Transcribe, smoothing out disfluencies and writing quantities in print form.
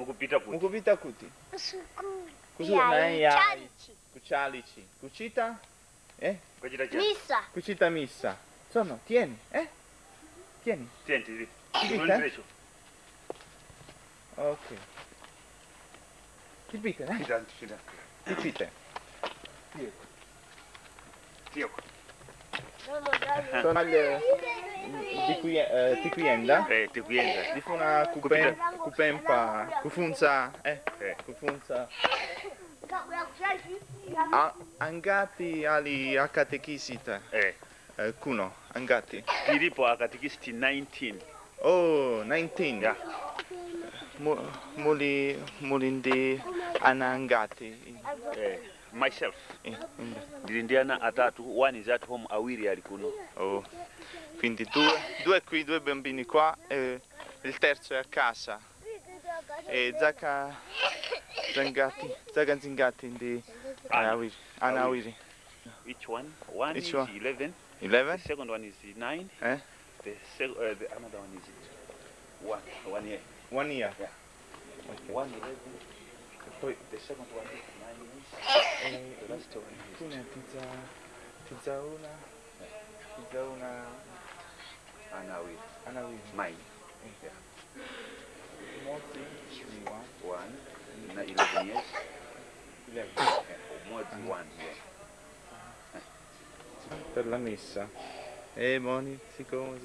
Mukupita kuti? Mukupita kuti? Sukulu. Kusu- Ya, chalichi. Kuchalichi. Kuchita? Eh? Kuchita chani? Misa. Kuchita missa. Sono, tieni, eh? Tieni. Tieni tili. Tipita? Ndirecho. Ok. Tipite, eh? Pita, pita. Tipite. Tiyeko. Sono alle di qui tikuyenda. Eh, tikuyenda. Ndifuna kupempa, kufunza, eh, kufunza. Angati ali akatekisita. Eh. Kuno, angati. Tilipo akatekisiti 19. Oh, 19. Yeah. Muli mulindi ana angati. Eh, myself. Ndili ndi ana atatu, one is at home, awiri ali kuno. Oh. Quindi due qui, due bambini qua e il terzo è a casa. E Zaka Zangati, Zaka Zingati di Ana. Anawiri. Anawiri. Each one? One Each is one. 11. 11? The second one is 9. Eh? The another one is 1 year. 1 year. Yeah. Okay. 1 11. Poi the second one is 9 years. The last one is Pune tidza una Anawiri. Anawiri. Mine. Yeah. Mozzi di one. 1 11 years. 11. Yeah. Mozzi 1 year. Per la messa. E moni, siccome.